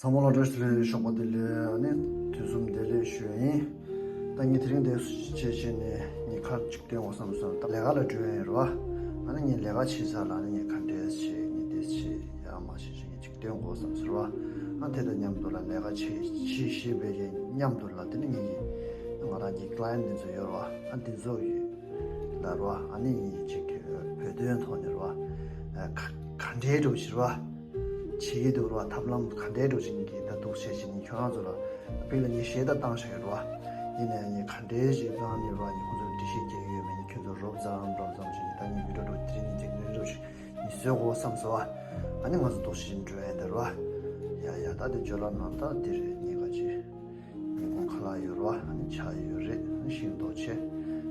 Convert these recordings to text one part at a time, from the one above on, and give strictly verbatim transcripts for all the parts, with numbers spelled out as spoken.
ཚང་མ་ལ་བཀྲ་ཤིས་བདེ་ལེགས། ཞོགས་པ་བདེ་ལེགས། ཨ་ནི་དུས་གསུམ་བདེ་ལེགས་ཞུ་ཡ་ཡིན། ད་ངས་དེ་རིང་འདིར་བྱས་བྱས་ནས་ངས་ཁ་ཅིག་སྟོན་དགོས་བསམ་སོང་། ད་ལས་ཀ་ལ་འགྲོ་ཡ་ཡིན་རེད་བ། ཨ་ནི་ངས་ལས་ཀ་བྱེད་ས་ལ་ཨ་ནི་ངས་ག་འདྲས་བྱེད། ངས་འདི་བྱེད་ཡ་མ་བྱེད་བྱེད་ངས་ཅིག་སྟོན་དགོས་བསམ་སོང་རེད་བ། ཨ་དེ་དང་མཉམ་དུ་ལ་ལས་ཀ་བྱེད་བྱེད་ཤེས་པའི་གི་མཉམ་དུ་ལ་དེ་ནི་ངས་ཀྱི་ང་རང་གི་ཀླ་ཡན་ཊི་འདི་ཚོ་ཡོད་རེད་བ། ཨ་འདི་ཚོ་ཡོད། ལ་རོ། ཨ་ནི་ཡིན་ཅིག་བོད་དོན་ཐོག་ནས་རོ། ཨ་ག་ག་འདྲའི་འགྲོ་ཕྱིར་བ། བྱེད་ཀྱི་འདུག་རོ། ཐབས་ལམ་ག་འདྲའི་འགྲོ་བཞིན་གྱི་ད་འདུག་བྱས་བྱས་ནས་ཁྱོད་རང་ཚོ་ལ་དཔེ་ལ་ངས་ཞེ་དྲག་བཏང་བཞག་ཡོད་རོ། ཡིན་ནའི་ངས་ག་འདྲའི་ཞིག་བཏང་ནས་རོ། ངས་ཁོང་ཚོར་འགྲེལ་བཤད་རྒྱག་གི་ཡོད་མེད་ནི་ཁྱོད་ཚོ་རོབ་ཙམ་རོབ་ཙམ་བྱས་ནས་ད་ངས་བི་ཌིའོ་འགྲོ་དེ་རིང་ངས་འགྲེལ་བཤད་རོབ་ཞིག་ངས་བཟོས་དགོས་བསམ་སོང་བ། ཨ་ནི་ང་ཚོ་འདུག་བྱས་བྱས་འགྲོ་ཡ་འདི་རོ། ཡ་ཡ་ད་དེ་བརྗོད་ལ་ནང་ད་དེ་རེད། ངས་ག་ཅི། ཉིན་གུང་ཁ་ལག་ཡོད་རེད་བ། ཨ་ནི་ཇ་ཡོད་རེད། ཨ་ནི་ཤིང་ཏོག་ཆེ་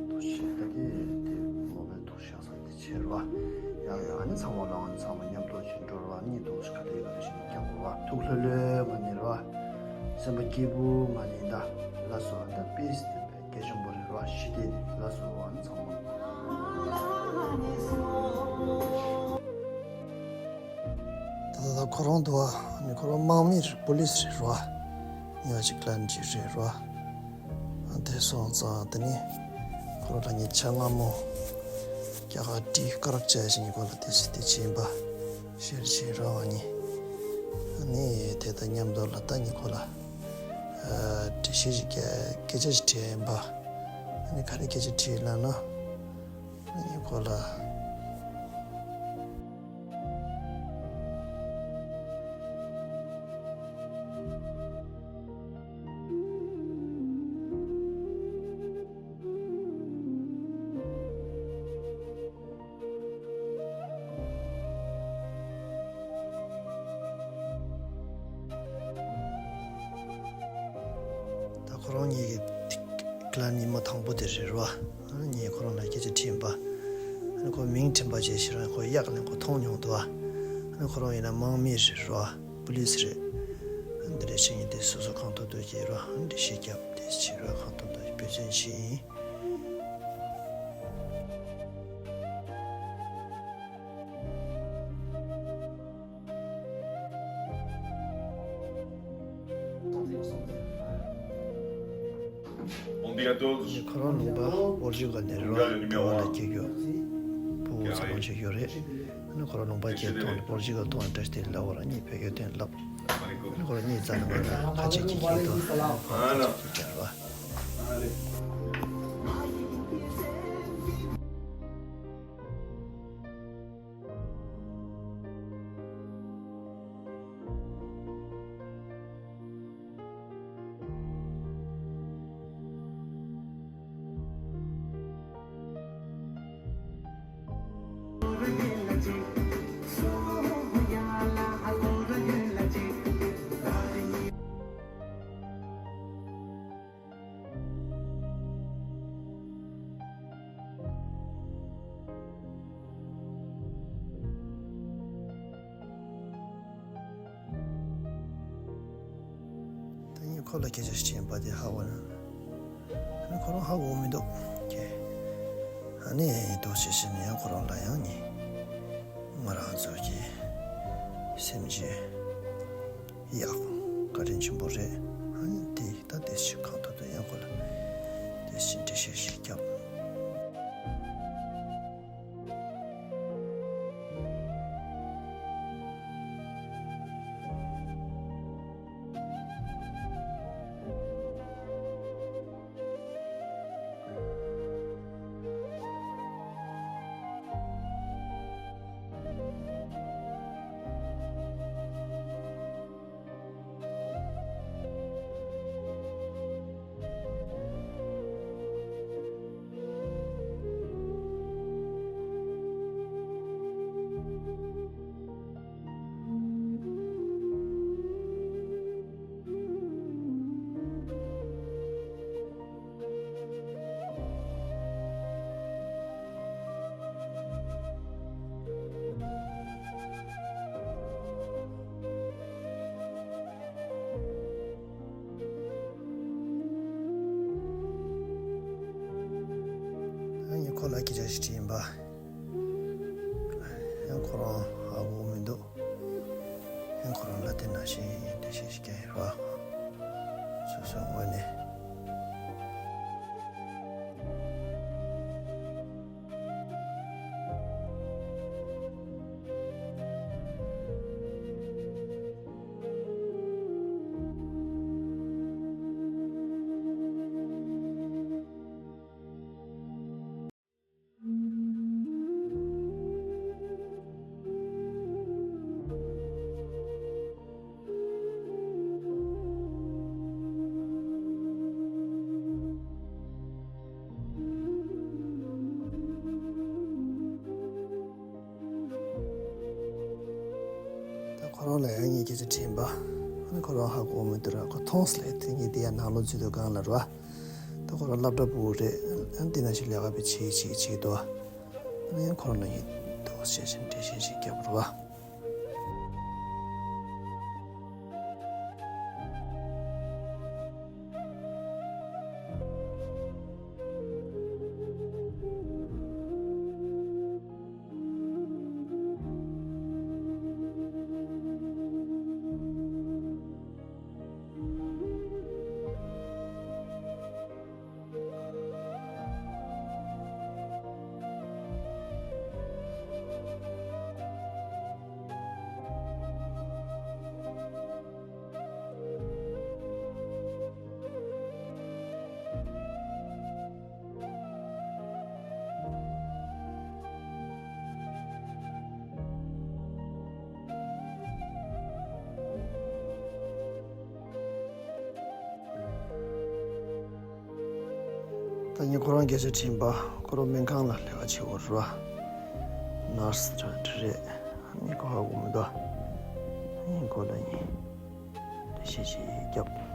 ཏོག་ཆེ་ད་དེ་དེ་མོ་བའི་ཏོག་བཞག་ས་དེ་ཆེ་རེད་བ། ཡང་ཡང་ཨ་ནི་ཚང་མ་ལ་ཨ་ནི་ཚང་མ་མཉམ་དུ་ཅིག་འགྲོ་རེད་བ། ཨ་ནི་ཏོག་ཆེ་ག་ལེ་ག་ལེ་ཞིག་རྒྱག་དགོས་བ། ཐུགས་ལྷོད་ལྷོད་མ་ནི་རེད་བ། སེམས་པ་སྐྱིད་པོ་མ་ནི་ད་ལ་སོ་ཨ་ད་པིས་དེ་བས་གལ་ཆེན་པོ་རེད་བ། ཞི་བདེ་ལ་སོ་ཨ་ནི་ཚང་མ། ད་ལྟ་ཁོ་རང་འདུག་བ། ནི་ཁོ་རང་དམག་མི་རེད། པུ་ལིས་རེད་རོ། ཉག་གཅིག་ལན་གཅིག་རེད་རོ། དེ་སོང་ཙང་དེ་ནི་ཁོ་རང་ལ་ངས་ཆ་སྔ་མོ་རྒྱ་གར་ཏི་ཀ་རག་བྱས་ཤིང་ཁོ་ལ་དེ་སི་དེ་བྱིན་པ་ཤེར་བྱེད་རོ་བ་ནི། ནི་དེ་དང་མཉམ་དུ་ལ་ད་ནི་ཁོ་ལ་འགྲེལ་བཤད་ཞིག་སྐད་ཆ་ཞིག་དྲིས་ཡིན་པ། ནི་ག་རེ་སྐད་ཆ་དྲིས་ལབ་ན། ཁོ་ལ། ད་ཁོ་རང་གཉིས་ཀྱི་ཀླད་ཉི་མ་དང་པོ་དེ་རེད་རོ། ངས་ཁོ་རང་ལ་སྐད་ཆ་དྲིས་པ། ཁོ་མིང་དྲིས་པ་བྱས་ཕྱིར་ཁོ་གཡག་ནས་ཁོ་མཐོང་མྱོང་འདུག་ཁོ་རང་ཡིན་ན་དམག་མི་རེད་རོ། པུ་ལིས་རེད། འདི་འདྲ་བྱས་ནས་དེ་སོ་སོ་གང་ཐུབ་ཐུབ་ཀྱིས་རོ། འདི་ཤེས་རྒྱབ་དེ་བྱེད་རོ། གང་ཐུབ་ཐུབ་འབད་བརྩོན་བྱས་ཡིན། Bom dia a todos. ཁོ་རང་ལུང་པ་པོར་ཅུ་གལ་ནས་རོ། རྒྱ་གར་ལ་སྐྱེས་རྒྱུ། ཕྲུ་གུ་ཚེ་ལོ་བྱེད་རྒྱུ་རེད། ཁོ་རང་ལུང་པ་སྐྱེས་ཐོག་ནས་པོར་ཅུ་གལ་ཐོག་ནས་བཀྲ་ཤིས་བདེ་ལེགས་ལབ་པ་རང་ཉིད་བོད་སྐད་ཐོན་ལབ། ཁོ་རང་གཉིས་རྩ་ནས་མ་ལ་ཁ་ཆེ་ཁྱི་ཁྱི་དང་ཁ་ཆེ་ཁྱི་ཁྱི་རེད་བ། ད་ངས་ཁོ་ལ་སྐད་ཆ་ཞིག་བྱས་པ་དེ་ཧ་གོ་ན། ཨ་ནི་ཁོ་རང་ཧ་གོ་མི་འདུག་ཀྱེ། ཨ་ནི་ཡིན་འདུག་བྱས་བྱས་ནས་ཡང་ཁོ་རང་ལ་ཡང་ངས་ང་རང་ཚོ་གི་སེམས་ཀྱི་གཡག་བཀའ་དྲིན་ཆེན་པོ་རེད། ཨ་ནི་དེ་ད་དེ་ཞིག་གང་ཐུབ་ཐུབ་ཡང་ཁོ་ལ་དེ་ཞིག་འགྲེལ་བཤད་ཞིག་བརྒྱབ། ཨ་ནི་ཁོ་ལ་སྐད་ཆ་ཞིག་དྲིས་ཡིན་པ། ཡང་ཁོ་རང་ཧ་གོ་མི་འདུག་ཡང་ཁོ་རང་ལ་དེ་ན་ ཞེས་འགྲེལ་བཤད་ཞིག་བརྒྱབ་ཡོད་རེད་བ། སོ་སོའི་ངོས་ནས། ད་ཁོ་རང་ལ་ཡང་ངས་སྐད་ཆ་དྲིས་པ། ཨ་ནི་ཁོ་རང་ཧ་གོ་མི་འདུག་ར། ཁོ་མཐོང་སོང་ལེ། དེ་ངས་དེ་ཡང་ནང་ལོགས་འཛུལ་དུས་སྒང་ལ་ར། ད་ཁོ་རང་སློབ་གྲྭ་ཕྲུ་གུ་རེད། ཨ་ནི་དེ་ནང་བཞིན་ལས་ཀ་བྱེད་ཀྱི་བྱེད་ཀྱི་འདུག་ཨ་ནི་ཡང་ཁོ་རང་ལ་ངས་འདུག་བཤད་བཞིན་འགྲེལ་བཤད་ཞིག་བརྒྱབ་པ་རེད་བ། ད་ངས་ཁོ་རང་སྐད་ཆ་དྲིས་པ། ཁོ་རང་སྨན་ཁང་ལ་ལས་ཀ་བྱེད་ཀྱི་ཡོད་རེད་བ། ནར་སི་འདྲ་རེད། ངས་ཁོ་ཧ་གོ་མི་འདུག་ངས་ཁོ་ལ་ངས་འགྲེལ་བཤད་ཅིག་བརྒྱབ།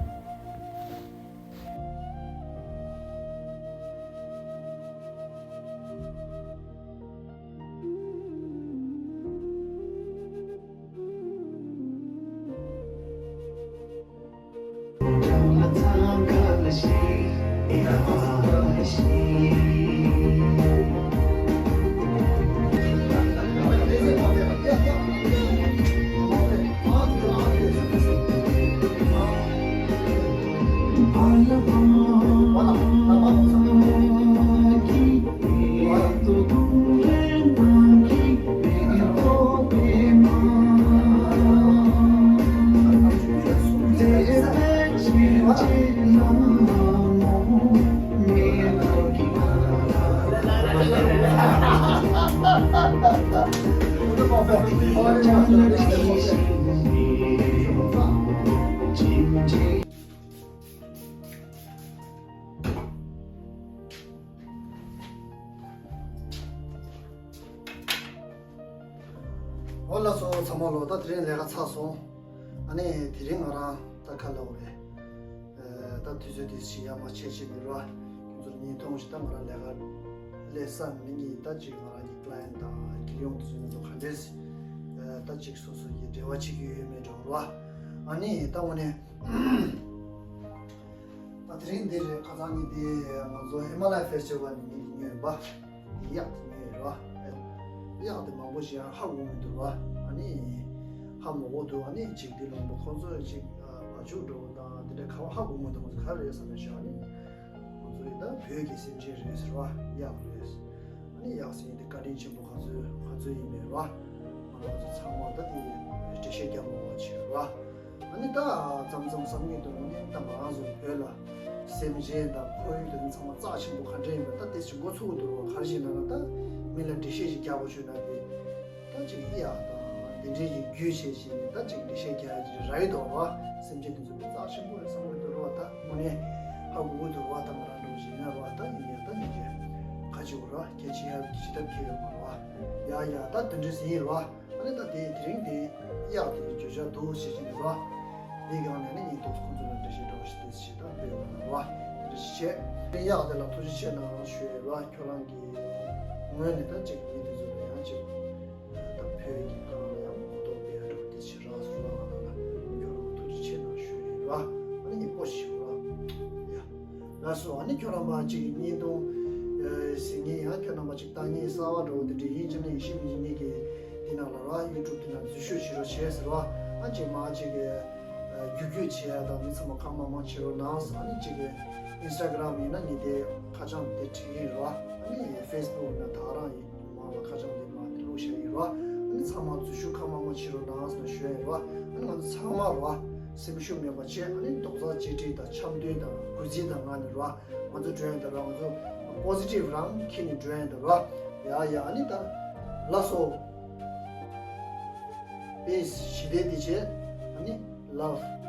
འོ་ལགས་སོ་ཚང་མ་ལོ། ད་དེ་རིང་ལས་ཀ་ཚར་སོང་། ཨ་ནི་དེ་རིང་ང་རང་ད་ཁ་ལ་འོ་རེད། ད་དུས་ཚོད་དེ་ཞིག་ཡར་མར་ཆད་ཆད་མི་རོ། ཁྱོད་ཚོར་ཉིན་ཐོང་ཞིག་ད་ང་རང་ལས་ཀ་ལས་ས་མི་གཉིས་ད་ཅིག་ང་རང་གི་ཀླ་ཡན་དང་རྒྱལ་ཡོངས་དུ་ཚོད་མི་ཚོ་ག་འདྲས་ད་ཅིག་སོ་སོ་ཡི་འབྲེལ་བ་བྱེད་ཀྱི་ཡོད་མེད་འགྲོ་རོ། ཨ་ནི་ད་འོ་ནས། ད་དེ་རིང་འདི་རེད། ཁ་སང་ཉིན་དེ་ང་ཚོ་ཧི་མ་ལ་ཡ་ཕེ་སི་ཊི་ཝལ་ནས་ཉིན་དེ་ཉོས་པ། དེ་གཡག་དེ་ཉོས་རེད་བ། གཡག་དེ་མང་པོ་ཞིག་ཧ་གོ་མི་འདུག་བ། ཨ་ནི་ཧ་མ་གོ་འདུག་ཨ་ནི་ཅིག་དེ་ལོང་པ་ཁོ་ཚོ་ཅིག་བ་ཕྱུགས་འགྲོ་དང་དེ་འདྲ་ག་བ་ཧ་གོ་མི་འདུག་ཁོ་ཚོ་ག་རེ་རེད་བསམ་ནས་ཞུ། ཨ་ནི་ཁོ་ཚོ་ཡི་ད་བོད་ཀྱི་སེམས་ཅན་རེད་ཟེར་བ། གཡག་རེད། ཨ་ནི་གཡག་ཟེར་ཡིན་དེ་བཀའ་དྲིན་ཆེན་པོ་ག་ཚོད་ག་ཚོད་ཡིན་མེད་ར། ང་རང་ཚོ་ཚང་མ་ད་དེ་འགྲེལ་བཤད་རྒྱག་མ་བ་བྱས་ར། ཨ་ནི་ད་མཚམས་མཚམས་བསམ་གྱི་འདུག་ཨ་ནི་ད་ང་རང་ཚོ་བོད་ལ་སེམས་ཅན་དང་ཁོར་ཡུག་དེ་ཚང་མ་རྩ་ཆེན་པོ་ག་འདྲ་ཡིན་པ་ད་དེ་ཞིག་མགོ་ཚོས་ཀྱི་འདུག་ར། ག་རེ་ཞིག་ན་ད་མི་ལ་འགྲེལ་བཤད་ཞིག་རྒྱག་དགོས་བྱུང་ན་དེ། ད་ཅིག་གཡག་དང་དེ་འདྲའི་ཡི་རྒྱུས་བྱས་ཤིང་ད་ཅིག་འགྲེལ་བཤད་རྒྱག་ཡ་ཅིག་རག་ཡི་འདུག་བ། སེམས་ཅན་དེ་ཚོ་དེ་རྩ་ཆེན་པོ་རེད་བསམ་གྱི་འདུག་ར། ད་དངོས་གནས་ཧ་གོ་གི་འདུག་བ། ད་ང་རང་འགྲོ་བཞིན་ན་ར། ད་ཡིན་ཡང་ད་ཡིན་གྱི་ཁ་ཅིག་ར་གལ་ཆེ་ཡ་ཅི་ཐབས་ཁེ་ཡོད་མ་ར། ཡ་ཡ་ད་དེ་འདྲ་ཟིན་ཡིན་ར། ཨ་ནི་ད་དེ་དེ་རིང་དེ་གཡག་དེ་བརྗོད་བྱ་འདུག་ཞེས་བྱས་ནས་ར། དེའི་སྒང་ནས་ནི་ངས་ཏོག་ཙམ་ཁོང་ཚོ་ལ་འགྲེལ་བཤད་འདྲ་བོ་ཞིག་དེ་ཞིག་ད་སྤེལ་ཡོང་ན་ར། དེ་འདྲ་ཞིག་བྱས། དེ་གཡག་དེ་ལ་ཐུགས་རྗེ་ཆེ་གནང་ཞུ་ཡ་ར། ཁྱོད་རང་གི་ངོས་ནས་ད་ཅིག་མི་དེ་ཚོ་ལ་ཡང་ཅིག་ད་བོད་ཀྱི་སྒང་ལ་ཡང་གོ་རྟོགས་སྤེལ་ཡ་འདྲ་བོ་དེ་ཞིག་རག་སོང་ན་ང་རང་ལ་ཁྱོད་རང་ཐུགས་རྗེ་ཆེ་གནང་ཞུ་ཡ་ར། ཨ་ནི་ངས་སྤོ་ཞིག་ར། ཡ། ལགས་སོ། ཨ་ནི་ཁྱོད་རྣམ་པ་གཅིག་གི་བརྙན་ཐུང་། ཨ། གཟིགས་མཁན་ཡང་ཁྱོད་རྣམ་པ་གཅིག་ལྟ་མཁན་གསར་པ་འདྲ་བོ་དེ་འདྲ་ཡིན་ཕྱིན་ན་ཡིན་གཅིག་མིན་གཅིག་ངེད་ཀྱི་འདི་ནང་ལ་ར་ཡུ་ཊུབ་འདི་ནང་འཛུལ་ཞུགས་བྱེད་རོགས་བྱས་ཟེར་བ། ཨ་ ཅིག་མ་ཅིག་གི་རྒྱུ་རྒྱུད་བྱེད་ཡ་དང་མི་ཚང་མ་ཁ་མང་མང་བྱེད་རོགས་གནང་། ཨ་ནི་ཅིག་གི་Instagram་ཡིན་ན་ངས་དེ་ཁ་བྱང་དེ་བྲིས་ཡིན་རོ། ཨ་ནི་Facebook་ཡིན་ན་ད་རང་ཡིན་མ་ལ་ཁ་བྱང་དེ་མ་དེ་བླུགས་བཞག་ཡིན་རོ། ཨ་ནི་ཚང་མ་འཛུལ་ཞུགས་ཁ་མང་མང་བྱེད་རོགས་གནང་ཟེར་ན་ཞུ་ཡ་ཡིན་རོ། ཨ་ནི་ང་ཚོ་ཚང་མ་རོ་སེམས་ཤུགས་མེད་པ་བྱེད། ཨ་ནི་རྡོག་རྩ་གཅིག་སྒྲིལ་དང་འཆམ་མཐུན་དང་གུས་བརྩི་དང་ངང་ནས་རོ། ང་ཚོ་འགྲོ་ཡ་ཡིན་ད་རོ། ང་ཚོ་positive་རང་འཁྱེར་ནས་འགྲོ་ཡ་ཡིན་ད་རོ། ཡ་ཡ། ཨ་ནི་ད་ལགས་སོ། Peace། ཞི་བདེ་དེ་བྱེད། ཨ་ནི་love།